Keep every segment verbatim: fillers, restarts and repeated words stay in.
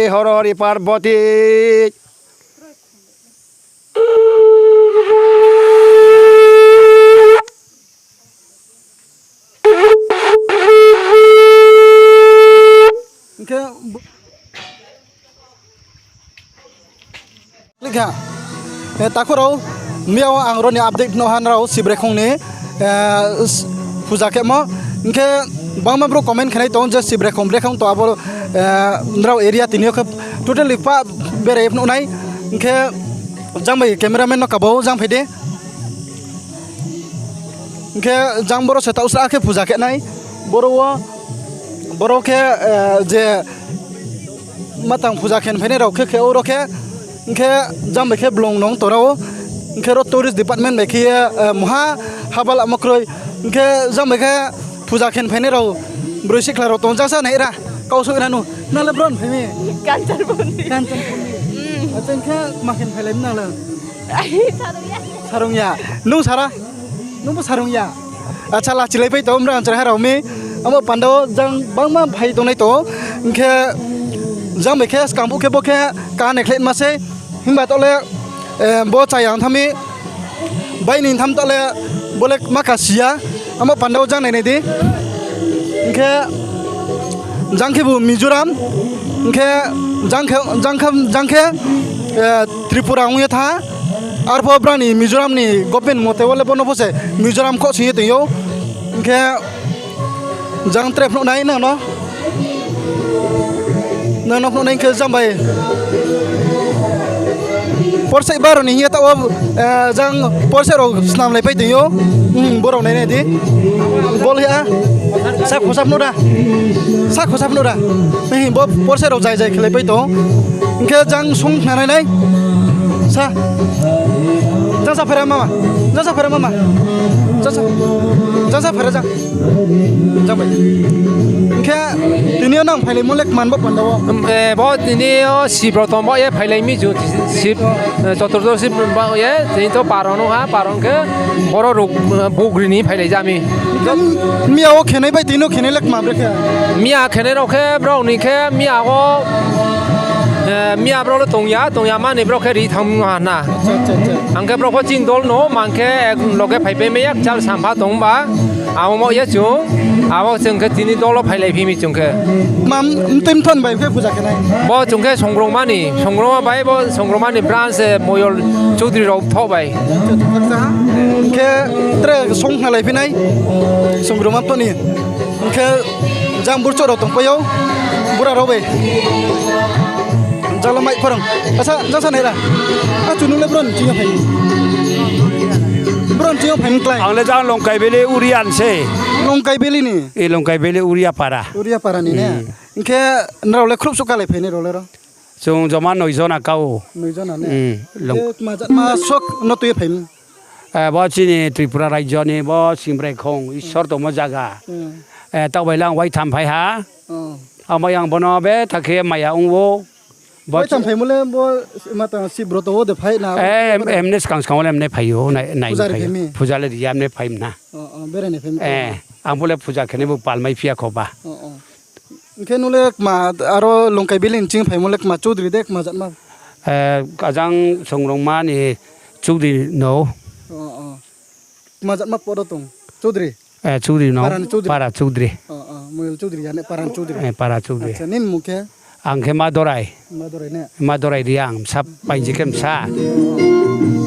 Hor Hori Parboti. Hing khe bo-, klik ha. E, takhu rao, miya wo ang ro ni update no ha nrao Sibrekhong ni, e, s-, puja khemo. Hing khe bangma brouh comment khenai tong je Sibrekhong, Brekhong to abo, e, nrao area tini yo khe totally pa berai phnuh nai. Hing khe jang bai cameraman no kabo jang phai di. Hing khe jang boro se taoh sra khe puja khe nai. Boro wo, boro khe, e, je matang puja khe phainai rao khe khe oro khe, hing khe jang bai khe blong nong tora ou, hing khe ro tourist department bai khe ye, e, mha habal amo kroi, hing khe jang bai khe puja khe phainai rao broi sikhla rao tong jang sa nai ra, kau soi ra nu, nang le bron phai mi? Kanchanpur ni. Kanchanpur ni. Hmm. Acha, hing khe ma khe phailai mi nang le? Ai, sarung ya. Sarung ya. Nung sara? Nung bo sarung ya? Acha, lachilai pai tong, mrang chrai ha rao mi. Amo panda wo jang bangma phai tongnai tong. Hing khe jang bai khe skang phuh khe bo khe kane khlai ma sei. Himba taoh le, eh, bo chayang thanng mi. Bai ni tham taoh le bo le ma ka si ya. Amo panda wo jang nai nai di. Hing khe jang khe bo Mizoram. Hing khe jang khe, jang khe, jang khe, eh, Tripura ong ye thanng ha. Arphuh brao ni Mizoram ni government mote wo le bo no pho se Mizoram khoh sing ye tong ou. Hing khe jang tre phnuh nai nang no. Nang no phnuh nai khe jang bai. Porseh baro ni hing ye taoh wo, eh, jang porseh rao snamlai pai tong ou. Hmm, bo rao nai nai di. Bol ya. Sa khosa phnuh da. Sa khosa phnuh da. Hing bo porseh rao jai jai khelai pai tong. Hing khe jang sung khna nai nai. Sa. Jang sa phaira mama. Jang sa phaira mama. Jang sa. Jang sa phaira jang. Jang bai. Hing khe tini yo nang phailaimo le kman bo panda wo? Em, eh, bo tini yo Sibroto bo ye phailai mi chung Sib, eh, Choturdosi bo ye, tini to paron ha, paron khe boro ruk, eh, bugri ni phailai ja mi. Miya wo khenai bai tini yo khenai le kma bre khe? Miya khenai rao khe brao ni khe miya wo, eh, miya brao le tong ya, tong ya mani brao khe ri thanng ha na. Acha, acha, acha. Ang khe brao pho chini dol no, mang khe ek loge phaipai mai ya, kchal sampha tong ba. Abo mo ye chung, abo chung khe tini dol wo phailai phi mi chung khe. Mam, mtui mthon bai khe puja khe nai? Bo chung khe Songrongma ni, Songrongma bai bo Songrongma ni branch, eh, Moyol Choudri rao thoh bai. Hing khe tre song khnalai phi nai, Songrongma thoh ni. Hing khe jang burchouh rao tongpai ou, bura rao bai. Jalo mai phorong. Asa, jasa nai ra. Achu nung le bron ching yo phai. Bron ching yo phai mklai. Ang le jang Longkai Valley area ni se. Longkai Valley ni? E, Longkai Valley Uria para. Uria para ni ne? Hmm. Hing khe nrao le khruh suh kalai phai nai rao le ro? Chung joma noi jona kau. Noi jona ne? Hmm, Long- Hing khe kma jat ma sok no tui ye phai mi? Eh, bo chini Tripura rajyo ni bo Sibrekhong, Isor tongmo zaga. Hmm. Eh, taoh bai le ang waitham phai ha. Oh. Ang bai ang bono be takhe maya ong ou. Bo waitham chi- phaimo le bo ma tang Sibroto wo de phai na? Eh, em-, emne skang skang wo le emne phai ou, nai, nai phai ou. Puja le ri ya, emne phai mna. Oh, oh, berai nai phai mna. Eh, ang bo le puja khe nai bo palmai phi ya kho ba. Oh, oh. Hing khe nung le kma aro Longkai Valley ni ching phaimo le kma Choudri de kma jat ma? Eh, ajang Songrongma ni Choudri no. Oh, oh. Kma jat ma poro tong? Choudri? Eh, Choudri no. Para ni Choudri? Para Choudri. Oh, oh. Moyol Choudri ya ne, para ni Choudri. Eh, para Choudri. Acha, nini mung khe? Ang khe Madorai. Madorai ne? Madorai Reang, bsa painji khe bsa.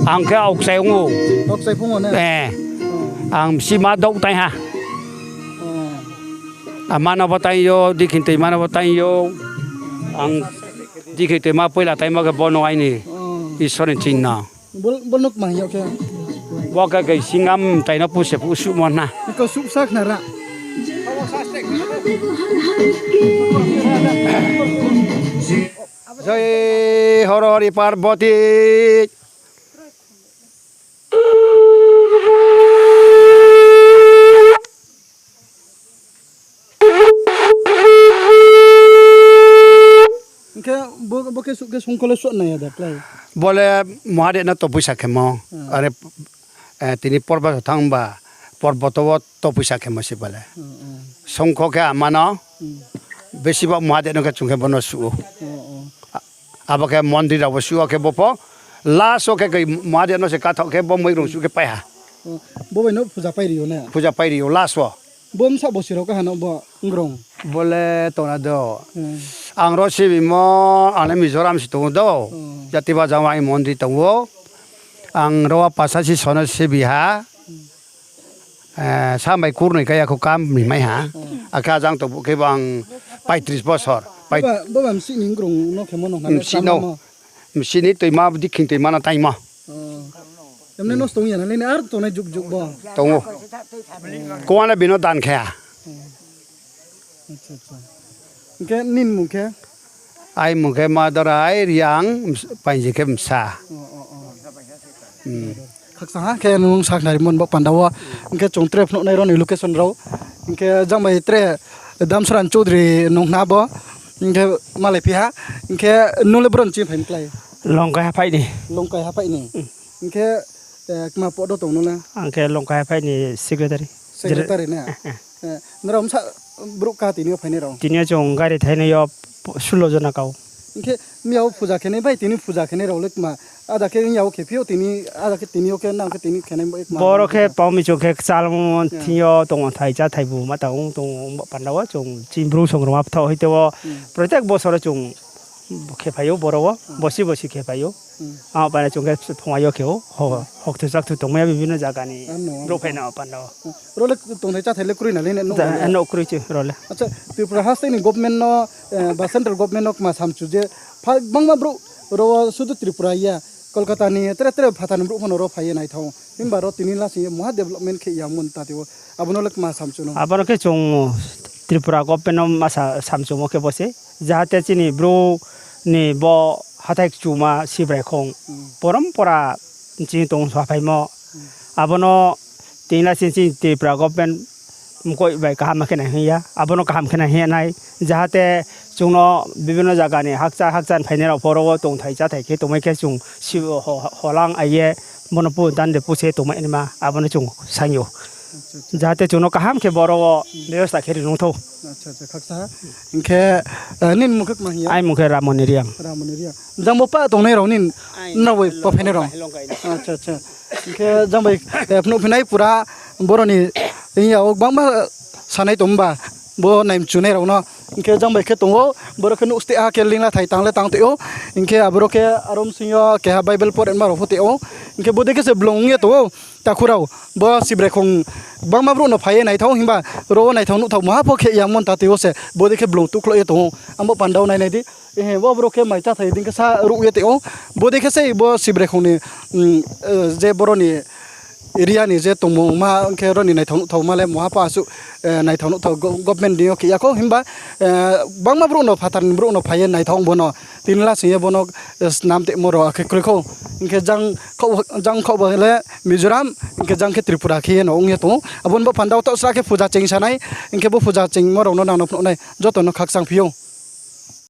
Ang khe Aokchai ong ou. Aokchai phung ou ne? Eh. Oh. Ang bsi ma dok tai ha. Oh. Ama no bo tai yo, dikhin toi ma no bo tai yo. Ang dikhin toi ma poila tai ma khe bo no aini. Oh. Isor ni ching no. Bo, bo no kma hing yo khe? Bo khe kei singam tai no puse phu suhmo na. Iko suh sa khna ra. Jai Hor Hori Parboti. Hing khe bo, bo khe suh khe songkho le suh nai ya da klái? Bo le Mahadev no topoisa khemo. Hmm. Are, eh, tini porboto thanng ba, porboto wo topoisa khemo se bo le. Hmm, hmm. Songkho khe ama no, hmm, besi bo Mahadev no khe chung khe bo no suh ou. Hmm, hmm. Abo khe mondri rao bo suh wo khe bo pho last wo khe koi Mahadev no se kathaoh khe bo moigrung suh khe pai ha. Bo bai no puja pai ri ou ne? Puja pai ri ou last wo. Bo bsa bosi rao kaha no bo ngrung? Bo le tongna do. Ang ro sibimo, ang le Mizoram se tong ou do. Jati Bazar wo aini mondri tong ou. Ang ro wo pasa si sono sibi ha. Sa bai kurnoi kaya kho kam ni mai ha. Akhe ajang tong phuh khe bo ang paitris bosor. Bo ba msih ni ngrung no khemo nung ha ne? Msih ni toima, dikhing toima no taingmo. Emne nosto ong ya na le ni ar tongnai jug jug bo? Tong ou. Kau ang le bino dan khe ha. Hing khe nini mung khe? Aini mung khe Madorai Reang, Painji khe Bsa. Khakchang ha khe nung sakhnarimo ni bo panda wo. Hing khe chung tre phnuhnai rao ni location rao. Hing khe jang bai tre Damsran Choudhury nung khna bo. Hing khe malaiphi ha. Hing khe nung le bro ni chini phai ni klái? Longkai haphaih ni. Hing khe kma pod wo tong nung le? Ang khe Longkai haphaih ni secretary. Secretary ne? Nrao bsa brouh ka tini yo phainai rao? Tini yo chung gari thainai yo sulo jona kau. Hing khe miya wo puja khenai bai tini puja khenai rao le kma? Ada khe miya wo khe phi ou, ada khe tini yo khe nang khe tini khenai bai kma? Boro khe pao mi chung khe kchalmo thing yo tong ou, thai chá thai bu ma tang ong tong ou, bo panda wo chung chini bru song rao ma pthaoh hoite wo protek bosor wo chung khe phai ou boro wo, bosi bosi khe phai ou. Abo panda chung khe phungai yo khe ou, hokthu chakthu tongmai ya bibino zaga ni brouh phai na panda wo. Ro le tongthai cháthai le kroi na le ne? Nouh kroi chi ro le. Acha, Tripura haste ni government no ba central government no kma samchu je, gbangma brouh ro wo sudu Tripura ya, Kolkata ni tre tre phathar ni brouh pho no ro phai ye naithao ou. Himba ro tini lasing ye muha development khe yamo ni tati ou, abo no le kma samchu no? Abo no khe chung Tripura government no ma samchumo khe bo se, jahate chini brouh ni bo hathái kchuma Sibraikhong porompora chini tong saphaimo, abo no tini lasing chini Tripura government mkoih bai kaham khe nai hing ya, abo no kaham khe nai hing ya nai, jahate chung no bibino zaga ni hakcha hakcha ni phainai rao pho ro wo tongthai cháthai khe tongmai khe chung holang ai ye bo no pu dan de pu se tongmai naima, abo no chung saing ou. Jahate chung no kaham khe boro wo bebosta khe ri nung thou. Hing khe nini mung khe kma hing ya? Aini mung khe Ramoni Reang. Jang bo pah tongnai rao nini, nrao bai pa phainai rao? Hing khe jang bai phnuhphinai pura boro ni hing ya wo gbangma sanai tong ba, bo naimchunai rao no. Hing khe jang bai khe tong ou, boro khe nouh steh ha khe lingla thai tang le tang toi ou. Hing khe aboro khe aro bsing yo keha Bible porenma rao pho toi ou. Hing khe bodei khe se blung ong ye tong ou. Takhu rao, bo Sibraikhong gbangma brouh no phai ye naithao, himba ro wo naithao nuhthao muha pho khe yamo ni tati ou se bodei khe blung tuhkhloh ye tong ou. Abo panda wo nainai di. Bo brouh khe mai cháthai dei khe sa ruh ye toi ou. Bodei khe sei bo Sibraikhong ni, je boro ni area ni je tongmungma ong khe ro ni naithao nuhthaoma le muha pho asuh naithao nuhthao, government deing yo khe ya khou, himba gbangma brouh no, phathar ni brouh no phai ye naithao ong bo no. Tini lasing ye bo no snam tongmo rao akhe kroi khou. Hing khe jang khaoh ba le Mizoram, hing khe jang khe Tripura khe ye no ong ye tong ou. Abo ni bo panda wo taoh sra khe puja cheng sa nai, hing khe bo puja chengmo rao no nang no phnuh nai, joto no khakchang phi ou.